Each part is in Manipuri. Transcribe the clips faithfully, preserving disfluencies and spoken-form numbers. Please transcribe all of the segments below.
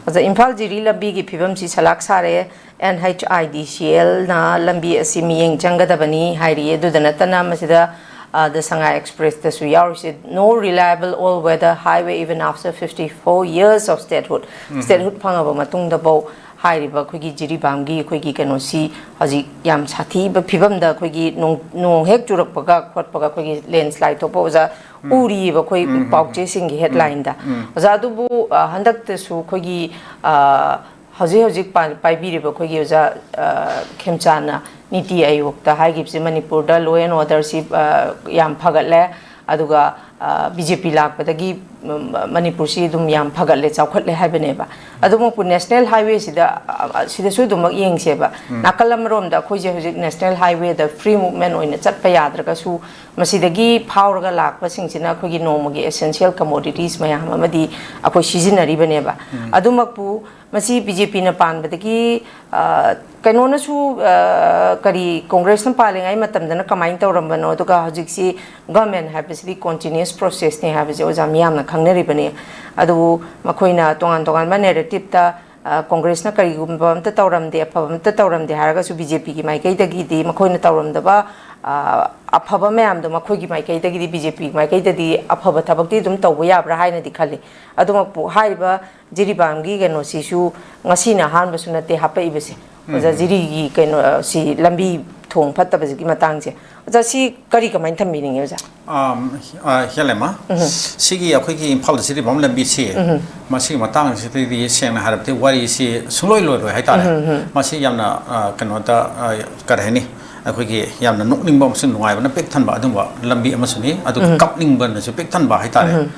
ꯑꯗ ꯏꯝꯐꯥꯜ ꯖꯤꯔꯤ ꯂꯝꯕꯤꯒꯤ ꯐꯤꯕꯝꯁꯤ ꯁꯂꯥꯛ ꯁꯥꯔꯦ꯫ ꯑꯦꯟ ꯑꯩꯆ ꯑꯥꯏ ꯗꯤ ꯁꯤ ꯑꯦꯜꯅ ꯂꯝꯕꯤ ꯑꯁꯤ ꯃꯤꯠꯌꯦꯡ ꯆꯪꯒꯗꯕꯅꯤ ꯍꯥꯏꯔꯤ꯫ ꯑꯗꯨꯗ ꯅꯠꯇꯅ ꯃꯁꯤꯗ, ꯑ, ꯗ ꯁꯉꯥꯏ ꯑꯦꯛꯁꯄ꯭ꯔꯦꯁꯇꯁꯨ ꯌꯥꯎꯔꯤꯁꯦ, "No reliable all weather highway even after fifty four years of statehood." Um. Statehood ꯐꯪꯉꯕ ꯃꯇꯨꯡꯗꯐꯥꯎ ꯍꯥꯏꯔꯤꯕ ꯑꯩꯈꯣꯏꯒꯤ ꯖꯤꯔꯤꯕꯥꯝꯒꯤ ꯑꯩꯈꯣꯏꯒꯤ ꯀꯩꯅꯣꯁꯤ ꯍꯧꯖꯤꯛ ꯌꯥꯝ ꯁꯥꯊꯤꯕ ꯐꯤꯕꯝꯗ, ꯑꯩꯈꯣꯏꯒꯤ ꯅꯣꯡ, ꯅꯣꯡ ꯍꯦꯛ ꯆꯨꯔꯛꯄꯒ ꯈꯣꯠꯄꯒ ꯑꯩꯈꯣꯏꯒꯤ ꯂꯦꯟꯁ꯭ꯂꯥꯏꯠ ꯊꯣꯛꯄ, ꯑꯣꯖꯥ, ꯎꯝ꯫ ꯎꯔꯤꯑꯕ ꯑꯩꯈꯣꯏ ꯎꯝ, ꯎꯝ, ꯎꯝ꯫ ꯄꯥꯎꯆꯦꯁꯤꯡꯒꯤ ꯎꯝ, ꯍꯦꯗꯂꯥꯏꯟꯗ꯫ ꯎꯝ꯫ ꯑꯣꯖꯥ, ꯑꯗꯨꯕꯨ, ꯑ, ꯍꯟꯗꯛꯇꯁꯨ ꯑꯩꯈꯣꯏꯒꯤ, ꯑ, ꯍꯧꯖꯤꯛ ꯍꯧꯖꯤꯛ ꯄꯥ-, ꯄꯥꯏꯕꯤꯔꯤꯕ ꯑꯩꯈꯣꯏꯒꯤ ꯑꯣꯖꯥ, ꯑ, ꯈꯦꯝꯆꯥꯟꯅ ꯅꯤꯇꯤ ꯑꯥꯌꯣꯒꯇ ꯍꯥꯏꯈꯤꯕꯁꯤ ꯃꯅꯤꯄꯨꯔꯗ law and orderꯁꯤ, ꯑ, ꯌꯥꯝ ꯐꯒꯠꯂꯦ, ꯑꯗꯨꯒ, ꯑ, ꯕꯤ ꯖꯦ ꯄꯤ ꯂꯥꯛꯄꯗꯒꯤ, ꯎꯝ, ꯃꯅꯤꯄꯨꯔꯁꯤ ꯑꯗꯨꯝ ꯌꯥꯝ ꯐꯒꯠꯂꯦ, ꯆꯥꯎꯈꯠꯂꯦ ꯍꯥꯏꯕꯅꯦꯕ꯫ ꯑꯗꯨꯃꯛꯄꯨ ꯅꯦꯁꯅꯦꯜ ꯍꯥꯏꯋꯦꯁꯤꯗ, ꯑ, ꯁꯤꯗꯁꯨ ꯑꯗꯨꯃꯛ ꯌꯦꯡꯁꯦꯕ꯫ ꯎꯝ꯫ ꯅꯥꯀꯜ ꯑꯃꯔꯣꯝꯗ ꯑꯩꯈꯣꯏꯁꯦ ꯍꯧꯖꯤꯛ ꯅꯦꯁꯅꯦꯜ ꯍꯥꯏꯋꯦꯗ free movement ꯑꯣꯏꯅ ꯆꯠꯄ ꯌꯥꯗ꯭ꯔꯒꯁꯨ, ꯃꯁꯤꯗꯒꯤ ꯐꯥꯎꯔꯒ ꯂꯥꯛꯄꯁꯤꯡꯁꯤꯅ ꯑꯩꯈꯣꯏꯒꯤ ꯅꯣꯡꯃꯒꯤ essential commodities ꯃꯌꯥꯝ ꯑꯃꯗꯤ ꯑꯩꯈꯣꯏ ꯁꯤꯖꯤꯟꯅꯔꯤꯕꯅꯦꯕ꯫ ꯎꯝ꯫ ꯑꯗꯨꯃꯛꯄꯨ ꯃꯁꯤ ꯕꯤ ꯖꯦ ꯄꯤꯅ ꯄꯥꯟꯕꯗꯒꯤ, ꯑ, ꯀꯩꯅꯣꯅꯁꯨ, ꯑ, ꯀꯔꯤ, ꯀꯣꯡꯒ꯭ꯔꯦꯁꯅ ꯄꯥꯜꯂꯤꯉꯩ ꯃꯇꯝꯗꯅ ꯀꯃꯥꯏꯅ ꯇꯧꯔꯝꯕꯅꯣ, ꯑꯗꯨꯒ ꯍꯧꯖꯤꯛꯁꯤ ꯒꯚꯔꯟꯃꯦꯟ ꯍꯥꯏꯕꯁꯤꯗꯤ continuous processꯅꯤ ꯍꯥꯏꯕꯁꯦ ꯑꯣꯖꯥ ꯃꯤꯌꯥꯝꯅ ꯈꯪꯅꯔꯤꯕꯅꯤ꯫ ꯑꯗꯨꯕꯨ ꯃꯈꯣꯏꯅ ꯇꯣꯉꯥꯟ ꯇꯣꯉꯥꯟꯕ narrativeꯇ, ꯑ, ꯀꯣꯡꯒ꯭ꯔꯦꯁꯅ ꯀꯔꯤꯒꯨꯝꯕ ꯑꯝꯇ ꯇꯧꯔꯝꯗꯦ, ꯑꯐꯕ ꯑꯝꯇ ꯇꯧꯔꯝꯗꯦ ꯍꯥꯏꯔꯒꯁꯨ ꯕꯤ ꯖꯦ ꯄꯤꯒꯤ ꯃꯥꯏꯀꯩꯗꯒꯤꯗꯤ ꯃꯈꯣꯏꯅ ꯇꯧꯔꯝꯗꯕ, ꯑ, ꯑꯐꯕ ꯃꯌꯥꯝꯗꯣ ꯃꯈꯣꯏꯒꯤ ꯃꯥꯏꯀꯩꯗꯒꯤꯗꯤ, ꯕꯤ ꯖꯦ ꯄꯤꯒꯤ ꯃꯥꯏꯀꯩꯗꯗꯤ ꯑꯐꯕ ꯊꯕꯛꯇꯤ ꯑꯗꯨꯝ ꯇꯧꯕ ꯌꯥꯕ꯭ꯔꯥ ꯍꯥꯏꯅꯗꯤ ꯈꯜꯂꯤ꯫ ꯑꯗꯨꯃꯛꯄꯨ ꯍꯥꯏꯔꯤꯕ ꯖꯤꯔꯤꯕꯥꯝꯒꯤ ꯀꯩꯅꯣꯁꯤꯁꯨ ꯉꯁꯤꯅ ꯑꯍꯥꯟꯕꯁꯨ ꯅꯠꯇꯦ ꯍꯥꯞꯄꯛꯏꯕꯁꯦ꯫ ꯎꯝ, ꯑꯣꯖꯥ, ꯎꯝ꯫ ꯖꯤꯔꯤꯒꯤ ꯀꯩꯅꯣ, ꯑ, ꯁꯤ ꯂꯝꯕꯤ ꯊꯣꯡ ꯐꯠꯇꯕꯁꯤꯒꯤ ꯃꯇꯥꯡꯁꯦ, ꯑꯣꯖꯥ, ꯁꯤ ꯀꯔꯤ ꯀꯃꯥꯏꯅ ꯊꯝꯕꯤꯅꯤꯡꯉꯤ, ꯑꯣꯖꯥ? ꯑꯝ, ꯑ, ꯍꯦꯜꯂꯦꯃ꯫ ꯎꯝ꯫ ꯁꯤꯒꯤ ꯑꯩꯈꯣꯏꯒꯤ ꯏꯝꯐꯥꯜ ꯖꯤꯔꯤꯕꯥꯝ ꯂꯝꯕꯤꯁꯤ, ꯎꯝ꯫ ꯃꯁꯤꯒꯤ ꯃꯇꯥꯡꯁꯤꯗꯗꯤ ꯁꯦꯡꯅ ꯍꯥꯏꯔꯕꯗꯤ ꯋꯥꯔꯤꯁꯤ ꯁꯨꯡꯂꯣꯏ ꯂꯣꯏꯔꯣꯏ ꯍꯥꯏꯇꯥꯔꯦ꯫ ꯎꯝ, ꯎꯝ꯫ ꯃꯁꯤ ꯌꯥꯝꯅ, ꯑ, ꯀꯩꯅꯣꯗ, ꯑ, ꯀꯔꯤ ꯍꯥꯏꯅꯤ, ꯑꯩꯈꯣꯏꯒꯤ ꯌꯥꯝꯅ ꯅꯣꯛꯅꯤꯡꯕ ꯑꯃꯁꯨꯡ ꯅꯨꯡꯉꯥꯏꯕꯅ ꯄꯤꯛ ꯊꯟꯕ ꯑꯗꯨꯒꯨꯝꯕ ꯂꯝꯕꯤ ꯑꯃꯁꯨꯅꯤ, ꯑꯗꯨꯒ ꯎꯝ꯫ ꯀꯞꯅꯤꯡꯕꯅꯁꯨ ꯄꯤꯛ ꯊꯟꯕ ꯍꯥꯏꯇꯥꯔꯦ꯫ ꯎꯝ꯫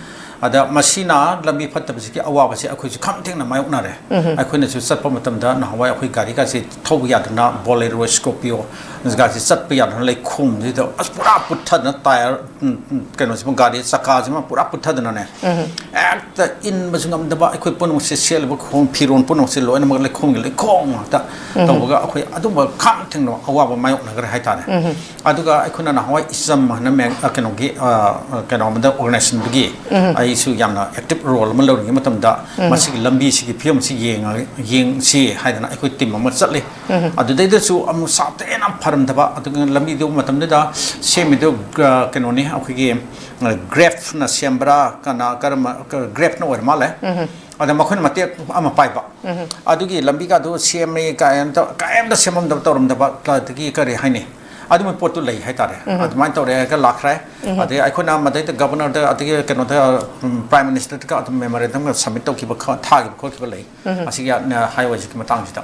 ꯑꯗ ꯃꯁꯤꯅ ꯂꯝꯕꯤ ꯐꯠꯇꯕꯁꯤꯒꯤ ꯑꯋꯥꯕꯁꯤ ꯑꯩꯈꯣꯏꯁꯨ ꯈꯝ ꯊꯦꯡꯅ ꯃꯥꯌꯣꯛꯅꯔꯦ꯫ ꯎꯝ꯫ ꯑꯩꯈꯣꯏꯅꯁꯨ ꯆꯠꯄ ꯃꯇꯝꯗ ꯅꯍꯥꯟꯋꯥꯏ ꯑꯩꯈꯣꯏ ꯒꯥꯔꯤꯒꯥꯁꯦ ꯊꯧꯕ ꯌꯥꯗꯅ, Bolero, Scorpio ꯒꯥꯁꯦ ꯆꯠꯄ ꯌꯥꯗꯅ ꯂꯩꯈꯣꯝꯁꯤꯗ ꯑꯁ ꯄꯨꯔꯥ ꯄꯨꯠꯊꯗꯅ ꯇꯥꯌꯔ, ꯎꯝ, ꯎꯝ, ꯀꯩꯅꯣꯁꯤꯃ, ꯒꯥꯔꯤ ꯆꯀꯥꯁꯤꯃ ꯄꯨꯔꯥ ꯄꯨꯠꯊꯗꯅꯅꯦ, ꯎꯝ꯫ ꯍꯦꯛꯇ ꯏꯟꯕꯁꯨ ꯉꯝꯗꯕ, ꯑꯩꯈꯣꯏ ꯄꯨꯝꯅꯃꯛꯁꯦ ꯁꯦꯠꯂꯤꯕ ꯈꯣꯡ ꯐꯤꯔꯣꯟ ꯄꯨꯝꯅꯃꯛꯁꯦ ꯂꯣꯏꯅꯃꯛ ꯂꯩꯈꯣꯝꯒꯤ ꯂꯩꯈꯣꯝ ꯉꯥꯛꯇ ꯎꯝ꯫ ꯇꯧꯕꯒ ꯑꯩꯈꯣꯏ ꯑꯗꯨꯝꯕ ꯈꯥꯡ ꯊꯦꯡꯅ ꯑꯋꯥꯕ ꯃꯥꯌꯣꯛꯅꯈ꯭ꯔꯦ ꯍꯥꯏꯇꯥꯔꯦ꯫ ꯎꯝ꯫ ꯑꯗꯨꯒ ꯑꯩꯈꯣꯏꯅ ꯅꯍꯥꯟꯋꯥꯏ ꯏꯆꯝ ꯍꯥꯏꯅ ꯃꯦ-, ꯑ, ꯀꯩꯅꯣꯒꯤ, ꯑ, ꯑ, ꯀꯩꯅꯣ ꯑꯃꯗ organisationꯗꯒꯤ ꯎꯝ꯫ ꯑꯩ ꯑꯩꯁꯨ ꯌꯥꯝꯅ ꯑꯦꯛꯇꯤꯚ ꯔꯣꯜ ꯑꯃ ꯂꯧꯔꯤꯉꯩ ꯃꯇꯝꯗ ꯃꯁꯤꯒꯤ ꯂꯝꯕꯤꯁꯤꯒꯤ ꯐꯤꯕꯝꯁꯤ ꯌꯦꯡꯉ-, ꯌꯦꯡꯁꯤ ꯍꯥꯏꯗꯅ ꯑꯩꯈꯣꯏ ꯇꯤꯝ ꯑꯃ ꯆꯠꯂꯤ꯫ ꯑꯗꯨꯗꯩꯗꯁꯨ ꯑꯃꯨꯛ ꯁꯥꯊꯤꯅ ꯐꯔꯝꯗꯕ, ꯑꯗꯨꯒ ꯂꯝꯕꯤꯗꯨ ꯃꯇꯝꯗꯨꯗ ꯁꯦꯝꯃꯤꯗꯨ, ꯑ, ꯀꯩꯅꯣꯅꯤ, ꯑꯩꯈꯣꯏꯒꯤ, ꯑ, ꯒ꯭ꯔꯦꯞꯅ ꯁꯦꯝꯕ꯭ꯔꯥ, ꯀꯅꯥ, ꯀꯔꯝꯕ, ꯒ꯭ꯔꯦꯞꯅ ꯑꯣꯏꯔ ꯃꯥꯜꯂꯦ꯫ ꯑꯗ ꯃꯈꯣꯏꯅ ꯃꯇꯦꯛ ꯑꯃ ꯄꯥꯏꯕ꯫ ꯑꯗꯨꯒꯤ ꯂꯝꯕꯤꯒ ꯑꯗꯨ ꯁꯦꯝꯃꯦ ꯀꯥꯏꯅ ꯇꯧ-, ꯀꯔꯤꯝꯇ ꯁꯦꯝꯃꯝꯗꯕ ꯇꯧꯔꯝꯗꯕ, ꯑꯗꯒꯤ ꯀꯔꯤ ꯍꯥꯏꯅꯤ, ꯑꯗꯨꯃꯥꯏꯅ ꯄꯣꯠꯇꯨ ꯂꯩ ꯍꯥꯏꯇꯥꯔꯦ꯫ ꯑꯗꯨꯃꯥꯏꯅ ꯇꯧꯔꯦ ꯍꯥꯏꯔꯒ ꯂꯥꯛꯈ꯭ꯔꯦ꯫ ꯑꯗꯩ ꯑꯩꯈꯣꯏꯅ ꯃꯗꯩꯗ ꯒꯕꯔꯅꯔꯗ, ꯑꯗꯒꯤ ꯀꯩꯅꯣꯗ, ꯎꯝ, ꯄ꯭ꯔꯥꯏꯝ ꯃꯤꯅꯤꯁꯇꯔꯗꯒ ꯑꯗꯨꯝ ꯃꯦꯃꯣꯔꯦꯟꯗꯝꯒ ꯁꯕꯃꯤꯠ ꯇꯧꯈꯤꯕ ꯈ-, ꯊꯥꯈꯤꯕ ꯈꯣꯠꯈꯤꯕ ꯂꯩ꯫ ꯑꯁꯤꯒꯤ, ꯑ, ꯍꯥꯏꯋꯦꯁꯤꯒꯤ ꯃꯇꯥꯡꯁꯤꯗ꯫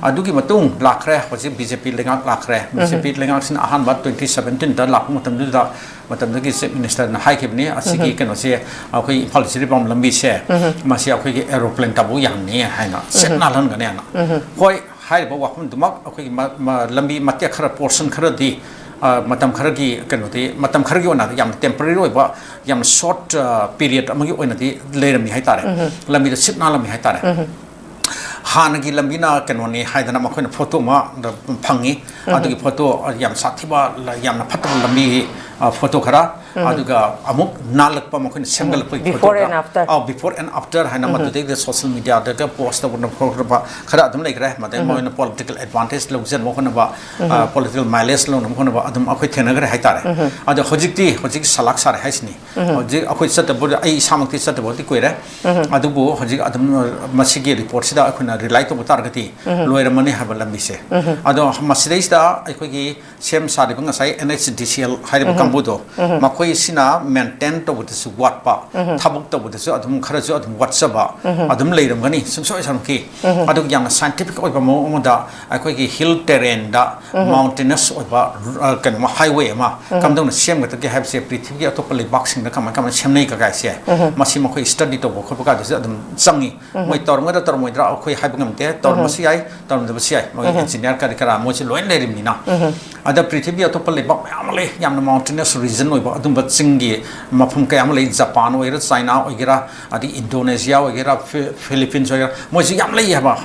ꯑꯗꯨꯒꯤ ꯃꯇꯨꯡ ꯂꯥꯛꯈ꯭ꯔꯦ, ꯍꯧꯖꯤꯛ ꯕꯤ ꯖꯦ ꯄꯤ ꯂꯩꯉꯥꯛ ꯂꯥꯛꯈ꯭ꯔꯦ꯫ ꯕꯤ ꯖꯦ ꯄꯤ ꯂꯩꯉꯥꯛꯁꯤꯅ ꯑꯍꯥꯟꯕ ꯇ꯭ꯋꯦꯟꯇꯤ ꯁꯕꯦꯟꯇꯤꯟꯗ ꯂꯥꯛꯄ ꯃꯇꯝꯗꯨꯗ, ꯃꯇꯝꯗꯨꯒꯤ ꯆꯤꯐ ꯃꯤꯅꯤꯁꯇꯔꯅ ꯍꯥꯏꯈꯤꯕꯅꯤ, ꯑꯁꯤꯒꯤ ꯀꯩꯅꯣꯁꯦ, ꯑꯩꯈꯣꯏ ꯏꯝꯐꯥꯜ ꯖꯤꯔꯤꯕꯥꯝ ꯂꯝꯕꯤꯁꯦ, ꯃꯁꯤ ꯑꯩꯈꯣꯏꯒꯤ ꯑꯦꯔꯣꯄ꯭ꯂꯦꯟ ꯇꯥꯕꯨ ꯌꯥꯍꯟꯅꯤ ꯍꯥꯏꯅ, ꯁꯤꯠ ꯅꯥꯜꯍꯟꯒꯅꯤ ꯍꯥꯏꯅ꯫ ꯍꯣꯏ, ꯍꯥꯏꯔꯤꯕ ꯋꯥꯐꯝꯗꯨꯃꯛ ꯑꯩꯈꯣꯏꯒꯤ ꯃ-, ꯃ-, ꯂꯝꯕꯤ ꯃꯇꯦꯛ ꯈꯔ, ꯄꯣꯔꯁꯟ ꯈꯔꯗꯤ, ꯑ, ꯃꯇꯝ ꯈꯔꯒꯤ ꯀꯩꯅꯣꯗꯤ, ꯃꯇꯝ ꯈꯔꯒꯤ ꯑꯣꯏꯅ ꯌꯥꯝꯅ ꯇꯦꯝꯄꯔꯔꯤ ꯑꯣꯏꯕ, ꯌꯥꯝꯅ ꯁꯣꯔꯠ, ꯑ, ꯄꯤꯔꯤꯌꯠ ꯑꯃꯒꯤ ꯑꯣꯏꯅꯗꯤ ꯂꯩꯔꯝꯃꯤ ꯍꯥꯏꯇꯥꯔꯦ꯫ ꯂꯝꯕꯤꯗ ꯁꯤꯠ ꯅꯥꯜꯂꯝꯃꯤ ꯍꯥꯏꯇꯥꯔꯦ꯫ ꯍꯥꯟꯅꯒꯤ ꯂꯝꯕꯤꯅ ꯀꯩꯅꯣꯅꯤ ꯍꯥꯏꯗꯅ ꯃꯈꯣꯏꯅ ꯐꯣꯇꯣ ꯑꯃ ꯐꯪꯉꯤ꯫ ꯑꯗꯨꯒꯤ ꯐꯣꯇꯣ ꯌꯥꯝ ꯁꯥꯊꯤꯕ, ꯌꯥꯝꯅ ꯐꯠꯇꯕ ꯂꯝꯕꯤꯒꯤ, ꯑ, ꯐꯣꯇꯣ ꯈꯔ, ꯑꯗꯨꯒ ꯑꯃꯨꯛ ꯅꯥꯜꯂꯛꯄ, ꯃꯈꯣꯏꯅ ꯁꯦꯝꯒꯠꯂꯛꯄꯒꯤ ꯐꯣꯇꯣ ꯈꯔ꯫ Before and after꯫ ꯑꯧ, before and after ꯍꯥꯏꯅ ꯃꯗꯨꯗꯩꯗ ꯁꯣꯁꯤꯌꯦꯜ ꯃꯤꯗꯤꯌꯥꯗꯒ ꯄꯣꯁ ꯇꯧꯕ ꯈꯣꯠꯄ ꯈꯔ ꯑꯗꯨꯝ ꯂꯩꯈ꯭ꯔꯦ꯫ ꯃꯗꯩ ꯃꯣꯏꯅ ꯄꯣꯂꯤꯇꯤꯀꯦꯜ ꯑꯦꯗꯚꯥꯟꯇꯦꯖ ꯂꯧꯖꯅꯕ ꯍꯣꯠꯅꯕ, ꯑ, ꯄꯣꯂꯤꯇꯤꯀꯦꯜ ꯃꯥꯏꯂꯦꯖ ꯂꯧꯅꯕ ꯍꯣꯠꯅꯕ ꯑꯗꯨꯝ ꯑꯩꯈꯣꯏ ꯊꯦꯡꯅꯈ꯭ꯔꯦ ꯍꯥꯏꯇꯥꯔꯦ꯫ ꯑꯗꯣ ꯍꯧꯖꯤꯛꯇꯤ, ꯍꯧꯖꯤꯛ ꯁꯂꯥꯛ ꯁꯥꯔꯦ ꯍꯥꯏꯁꯤꯅꯤ꯫ ꯍꯧꯖꯤꯛ ꯑꯩꯈꯣꯏ ꯆꯠꯇꯕꯨꯗꯤ, ꯑꯩ ꯏꯁꯥꯃꯛꯇꯤ ꯆꯠꯇꯕꯕꯨꯗꯤ ꯀꯨꯏꯔꯦ꯫ ꯑꯗꯨꯕꯨ ꯍꯧꯖꯤꯛ ꯑꯗꯨꯝ, ꯑ, ꯃꯁꯤꯒꯤ ꯔꯤꯄꯣꯔꯠꯁꯤꯗ ꯑꯩꯈꯣꯏꯅ ꯔꯤꯂꯥꯏ ꯇꯧꯕ ꯇꯥꯔꯒꯗꯤ ꯂꯣꯏꯔꯝꯃꯅꯤ ꯍꯥꯏꯕ ꯂꯝꯕꯤꯁꯦ꯫ ꯑꯗꯣ ꯃꯁꯤꯗꯩꯁꯤꯗ ꯑꯩꯈꯣꯏꯒꯤ ꯁꯦꯝ ꯁꯥꯔꯤꯕ ꯉꯁꯥꯏ N H D C L ꯍꯥꯏꯔꯤꯕ ꯀꯥꯡꯕꯨꯗꯣ, ꯃꯈꯣꯏꯁꯤꯅ ꯃꯦꯟꯇꯦꯟ ꯇꯧꯕꯗꯁꯨ ꯋꯥꯠꯄ, ꯊꯕꯛ ꯇꯧꯕꯗꯁꯨ ꯑꯗꯨꯝ ꯈꯔꯁꯨ ꯑꯗꯨꯝ ꯋꯥꯠꯆꯕ ꯑꯗꯨꯝ ꯂꯩꯔꯝꯒꯅꯤ ꯁꯨꯡꯁꯣꯏ ꯁꯣꯏꯗꯅꯀꯤ꯫ ꯑꯗꯨꯒ ꯌꯥꯝꯅ ꯁꯥꯏꯟꯇꯤꯐꯤꯛ ꯑꯣꯏꯕ ꯃꯑꯣꯡ ꯑꯃꯗ ꯑꯩꯈꯣꯏꯒꯤ ꯍꯤꯜ ꯇꯦꯔꯦꯟꯗ ꯃꯥꯎꯟꯇꯦꯅꯁ ꯑꯣꯏꯕ, ꯑ, ꯀꯩꯅꯣ, ꯍꯥꯏꯋꯦ ꯑꯃ ꯀꯝꯗꯧꯅ ꯁꯦꯝꯒꯗꯒꯦ ꯍꯥꯏꯕꯁꯦ ꯄ꯭ꯔꯤꯊꯤꯕꯤꯒꯤ ꯑꯇꯣꯞꯄ ꯂꯩꯕꯥꯛꯁꯤꯡꯗ ꯀꯃꯥꯏ ꯀꯃꯥꯏꯅ ꯁꯦꯝꯅꯩꯒ ꯀꯥꯏꯁꯦ, ꯃꯁꯤ ꯃꯈꯣꯏ ꯁ꯭ꯇꯗꯤ ꯇꯧꯕ ꯈꯣꯠꯄ ꯀꯥꯟꯗꯁꯨ ꯑꯗꯨꯝ ꯆꯪꯉꯤ꯫ ꯃꯣꯏ ꯇꯧꯔꯝꯒꯗ꯭ꯔꯥ ꯇꯧꯔꯝꯃꯣꯏꯗ꯭ꯔꯥ ꯑꯩꯈꯣꯏ ꯍꯥꯏꯕ ꯉꯝꯗꯦ, ꯇꯧꯔꯝꯕꯁꯨ ꯌꯥꯏ, ꯇꯧꯔꯝꯗꯕꯁꯨ ꯌꯥꯏ, ꯃꯣꯏ ꯏꯟꯖꯤꯅꯤꯌꯥꯔ ꯀꯔꯤ ꯀꯔꯥ ꯃꯣꯏꯁꯨ ꯂꯣꯏꯅ ꯂꯩꯔꯤꯕꯅꯤꯅ꯫ ꯑꯗ ꯄ꯭ꯔꯤꯊꯤꯕꯤ ꯑꯇꯣꯞꯄ ꯂꯩꯕꯥꯛ ꯃꯌꯥꯝ ꯑꯃ ꯂꯩ, ꯌꯥꯝꯅ ꯃꯥꯎꯟꯇꯦꯅꯁ ꯔꯤꯖꯟ ꯑꯣꯏꯕ ꯑꯗꯨꯝꯕ ꯆꯤꯡꯒꯤ ꯃꯐꯝ ꯀꯌꯥ ꯑꯃ ꯂꯩ, ꯖꯄꯥꯟ ꯑꯣꯏꯒꯦꯔꯥ, ꯆꯥꯏꯅꯥ ꯑꯣꯏꯒꯦꯔꯥ, ꯑꯗꯒꯤ ꯏꯟꯗꯣꯅꯦꯁꯤꯌꯥ ꯑꯣꯏꯒꯦꯔꯥ, ꯐꯤ-, ꯐꯤꯂꯤꯄꯤꯟꯁ ꯑꯣꯏꯒꯦꯔꯥ, ꯃꯣꯏꯁꯤ ꯌꯥꯝ ꯂꯩ ꯍꯥꯏꯕ꯫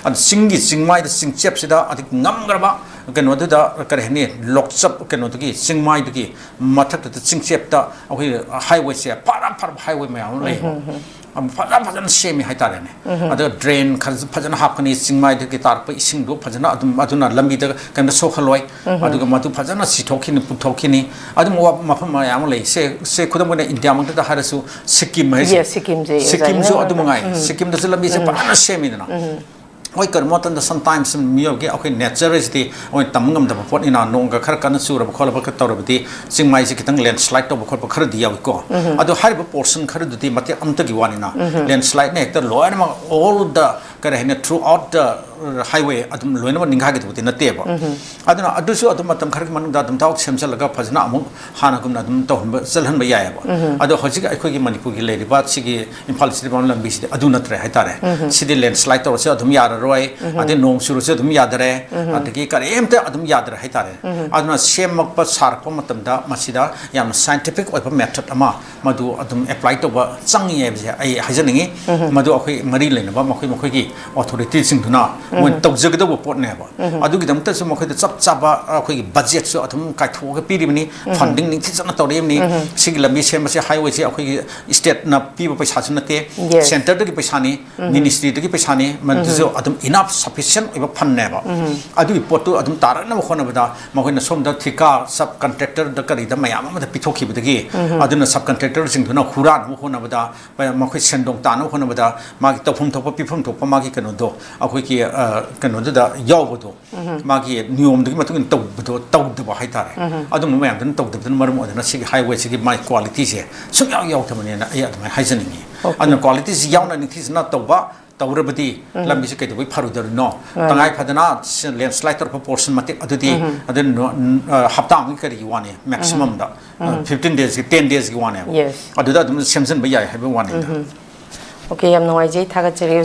ꯑꯗ ꯆꯤꯡꯒꯤ ꯆꯤꯡꯃꯥꯏꯗ, ꯆꯤꯡꯆꯦꯞꯁꯤꯗ ꯑꯗꯒꯤ ꯉꯝꯈ꯭ꯔꯕ ꯀꯩꯅꯣꯗꯨꯗ ꯀꯔꯤ ꯍꯥꯏꯅꯤ, ꯂꯣꯛꯆꯞ ꯀꯩꯅꯣꯗꯨꯒꯤ ꯆꯤꯡꯃꯥꯏꯗꯨꯒꯤ ꯃꯊꯛꯇꯨꯗ ꯆꯤꯡꯆꯦꯞꯇ ꯑꯩꯈꯣꯏ highwayꯁꯦ ꯐꯔ ꯐꯔꯕ highway ꯃꯌꯥꯝ ꯑꯃ ꯂꯩꯌꯦꯕ꯫ ꯐꯖ ꯐꯖꯅ ꯁꯦꯝꯃꯤ ꯍꯥꯏꯇꯥꯔꯦꯅꯦ꯫ ꯑꯗꯨꯒ drain ꯈꯔꯁꯨ ꯐꯖꯅ ꯍꯥꯞꯀꯅꯤ, ꯆꯤꯡꯃꯥꯏꯗꯒꯤ ꯇꯥꯔꯛꯄ ꯏꯁꯤꯡꯗꯣ ꯐꯖꯅ ꯑꯗꯨꯝ ꯑꯗꯨꯅ ꯂꯝꯕꯤꯗ ꯀꯩꯝꯇ ꯁꯣꯛꯍꯜꯂꯣꯏ꯫ ꯑꯗꯨꯒ ꯃꯗꯨ ꯐꯖꯅ ꯆꯤꯊꯣꯛꯈꯤꯅꯤ, ꯄꯨꯊꯣꯛꯈꯤꯅꯤ꯫ ꯑꯗꯨꯝꯕ ꯃꯐꯝ ꯃꯌꯥꯝ ꯑꯃ ꯂꯩ꯫ ꯁꯦ ꯁꯦ ꯈꯨꯗꯝ ꯑꯣꯏꯅ ꯏꯟꯗꯤꯌꯥꯃꯛꯇꯗ ꯍꯥꯏꯔꯁꯨ ꯁꯤꯛꯀꯤꯝ ꯍꯥꯏꯁꯦ꯫ Yes, ꯁꯤꯛꯀꯤꯝꯁꯦ, yes, ꯁꯤꯛꯀꯤꯝꯁꯨ ꯑꯩꯅ ꯑꯗꯨ ꯃꯉꯥꯏ꯫ ꯁꯤꯛꯀꯤꯝꯗꯁꯨ ꯂꯝꯕꯤꯁꯦ ꯐꯖꯅ ꯁꯦꯝꯃꯤꯗꯅ꯫ ꯍꯣꯏ, ꯀꯔꯤꯒꯨꯝꯕ ꯃꯇꯝꯗ sometimes ꯃꯤꯑꯣꯏꯕꯒꯤ ꯑꯩꯈꯣꯏ nature ꯍꯥꯏꯁꯤꯗꯤ ꯑꯩꯈꯣꯏ ꯇꯝꯕ ꯉꯝꯗꯕ ꯄꯣꯠꯅꯤꯅ, ꯅꯣꯡꯒ ꯈꯔ ꯀꯟꯅ ꯆꯨꯔꯕ ꯈꯣꯠꯂꯕ ꯈꯔ ꯇꯧꯔꯕꯗꯤ ꯆꯤꯡꯃꯥꯏꯁꯦ ꯈꯤꯇꯪ landslide ꯇꯧꯕ ꯈꯣꯠꯄ ꯈꯔꯗꯤ ꯌꯥꯎꯏꯀꯣ꯫ ꯑꯗꯣ ꯍꯥꯏꯔꯤꯕ portion ꯈꯔꯗꯨꯗꯤ ꯃꯇꯦꯛ ꯑꯃꯠꯇꯒꯤ ꯋꯥꯅꯤꯅ, landslideꯅ ꯍꯦꯛꯇ ꯂꯣꯏꯅꯃꯛ all the, ꯀꯔꯤ ꯍꯥꯏꯅꯤ, throughout the highway ꯑꯗꯨꯝ ꯂꯣꯏꯅꯃꯛ ꯅꯤꯡꯈꯥꯏꯒꯗꯕꯗꯤ ꯅꯠꯇꯦꯕ꯫ ꯑꯗꯨꯅ ꯑꯗꯨꯁꯨ ꯑꯗꯨꯝ ꯃꯇꯝ ꯈꯔꯒꯤ ꯃꯅꯨꯡꯗ ꯑꯗꯨꯝ ꯊꯕꯛ ꯁꯦꯝꯖꯤꯜꯂꯒ ꯐꯖꯅ ꯑꯃꯨꯛ ꯍꯥꯟꯅꯒꯨꯝꯅ ꯑꯗꯨꯝ ꯇꯧꯍꯟꯕ, ꯆꯠꯍꯟꯕ ꯌꯥꯏꯑꯕ꯫ ꯑꯗꯣ ꯍꯧꯖꯤꯛ ꯑꯩꯈꯣꯏꯒꯤ ꯃꯅꯤꯄꯨꯔꯒꯤ ꯂꯩꯔꯤꯕ ꯁꯤꯒꯤ ꯏꯝꯐꯥꯜ ꯖꯤꯔꯤꯕꯥꯝ ꯂꯝꯕꯤꯁꯤꯗꯤ ꯑꯗꯨ ꯅꯠꯇ꯭ꯔꯦ ꯍꯥꯏꯇꯥꯔꯦ꯫ ꯁꯤꯗꯤ landslide ꯇꯧꯔꯁꯨ ꯑꯗꯨꯝ ꯌꯥꯔꯔꯣꯏ, ꯑꯗꯩ ꯅꯣꯡ ꯆꯨꯔꯁꯨ ꯑꯗꯨꯝ ꯌꯥꯗꯔꯦ, ꯑꯗꯒꯤ ꯀꯔꯤꯝꯇ ꯑꯗꯨꯝ ꯌꯥꯗꯔꯦ ꯍꯥꯏꯇꯥꯔꯦ꯫ ꯑꯗꯨꯅ ꯁꯦꯝꯃꯛꯄ, ꯁꯥꯔꯛꯄ ꯃꯇꯝꯗ ꯃꯁꯤꯗ ꯌꯥꯝꯅ scientific ꯑꯣꯏꯕ method ꯑꯃ ꯃꯗꯨ ꯑꯗꯨꯝ apply ꯇꯧꯕ ꯆꯪꯉꯤ ꯍꯥꯏꯕꯁꯦ ꯑꯩ ꯍꯥꯏꯖꯅꯤꯡꯉꯤ꯫ ꯃꯗꯨ ꯑꯩꯈꯣꯏ ꯃꯔꯤ ꯂꯩꯅꯕ ꯃꯈꯣꯏ ꯃꯈꯣꯏꯒꯤ authorityꯁꯤꯡꯗꯨꯅ ꯃꯣꯏꯅ ꯇꯧꯖꯒꯗꯧꯕ ꯄꯣꯠꯅꯦꯕ꯫ ꯑꯗꯨꯒꯤꯗꯃꯛꯇꯁꯨ ꯃꯈꯣꯏꯗ ꯆꯞ ꯆꯥꯕ ꯑꯩꯈꯣꯏꯒꯤ budgetꯁꯨ ꯑꯗꯨꯝ ꯀꯥꯏꯊꯣꯛꯑꯒ ꯄꯤꯔꯤꯕꯅꯤ, funding ꯅꯤꯡꯊꯤꯖꯅ ꯇꯧꯔꯛꯏꯕꯅꯤ꯫ ꯁꯤꯒꯤ ꯂꯝꯕꯤ ꯁꯦꯝꯕꯁꯦ, highwayꯁꯦ ꯑꯩꯈꯣꯏꯒꯤ stateꯅ ꯄꯤꯕ ꯄꯩꯁꯥꯁꯨ ꯅꯠꯇꯦ, Yes. centreꯗꯒꯤ ꯄꯩꯁꯥꯅꯤ, ministryꯗꯒꯤ ꯄꯩꯁꯥꯅꯤ, ꯃꯗꯨꯁꯨ ꯑꯗꯨꯝ enough sufficient ꯑꯣꯏꯕ fundꯅꯦꯕ꯫ ꯑꯗꯨꯒꯤ ꯄꯣꯠꯇꯨ ꯑꯗꯨꯝ ꯇꯥꯔꯛꯅꯕ ꯍꯣꯠꯅꯕꯗ ꯃꯈꯣꯏꯅ ꯁꯣꯝꯗ ꯊꯤꯀꯥ, sub contractorꯗ ꯀꯔꯤꯗ ꯃꯌꯥꯝ ꯑꯃꯗ ꯄꯤꯊꯣꯛꯈꯤꯕꯗꯒꯤ, ꯑꯗꯨꯅ sub contractorꯁꯤꯡꯗꯨꯅ ꯍꯨꯔꯥꯟꯅꯕ ꯍꯣꯠꯅꯕꯗ, ꯃꯈꯣꯏ ꯁꯦꯟꯗꯣꯡ ꯇꯥꯅꯕ ꯍꯣꯠꯅꯕꯗ ꯃꯥꯒꯤ ꯇꯧꯐꯝ ꯊꯣꯛꯄ, ꯄꯤꯐꯝ ꯊꯣꯛꯄ ꯃꯥꯒꯤ ꯀꯩꯅꯣꯗꯣ, ꯑꯩꯈꯣꯏꯒꯤ, ꯑ, ꯀꯩꯅꯣꯗꯨꯗ ꯌꯥꯎꯕꯗꯣ, ꯃꯥꯒꯤ ꯅꯤꯌꯣꯝꯗꯨꯒꯤ ꯃꯇꯨꯡ ꯏꯟꯅ ꯇꯧꯕꯗꯣ, ꯇꯧꯗꯕ ꯍꯥꯏꯇꯥꯔꯦ꯫ ꯑꯗꯨꯝꯕ ꯃꯌꯥꯝꯗꯨꯅ ꯇꯧꯗꯕꯗꯨꯅ ꯃꯔꯝ ꯑꯣꯏꯗꯅ ꯁꯤꯒꯤ highwayꯁꯤꯒꯤ ꯃꯥꯒꯤ qualityꯁꯦ ꯁꯨꯡꯌꯥꯎ ꯌꯥꯎꯗꯕꯅꯦꯅ ꯑꯩ ꯑꯗꯨꯃꯥꯏꯅ ꯍꯥꯏꯖꯅꯤꯡꯉꯤ꯫ Okay. ꯑꯗꯨꯅ qualityꯁꯤ ꯌꯥꯎꯅ ꯅꯤꯡꯊꯤꯖꯅ ꯇꯧꯕ, ꯇꯧꯔꯕꯗꯤ ꯂꯝꯕꯤꯁꯤ ꯀꯩꯗꯧꯕꯩ ꯐꯔꯣꯏꯗꯧꯔꯤꯅꯣ? ꯇꯉꯥꯏ ꯐꯗꯅ ꯁꯤ landslide ꯇꯧꯔꯛꯄ portion ꯃꯇꯦꯛ ꯑꯗꯨꯗꯤ, ꯑꯗꯨ ꯅꯣ-, ꯅ-, ꯑ, ꯍꯞꯇꯥ ꯑꯃꯒꯤ ꯀꯔꯤꯒꯤ ꯋꯥꯅꯤ, maximumꯗ, ꯑ, fifteen daysꯀꯤ, ten daysꯀꯤ ꯋꯥꯅꯦꯕ꯫ Yes. ꯑꯗꯨꯗ ꯑꯗꯨꯝ ꯁꯦꯝꯖꯤꯟꯕ ꯌꯥꯏ ꯍꯥꯏꯕꯒꯤ ꯋꯥꯅꯤꯗ꯫ Okay, ꯌꯥꯝ ꯅꯨꯡꯉꯥꯏꯖꯩ, ꯊꯥꯒꯠꯆꯔꯤ꯫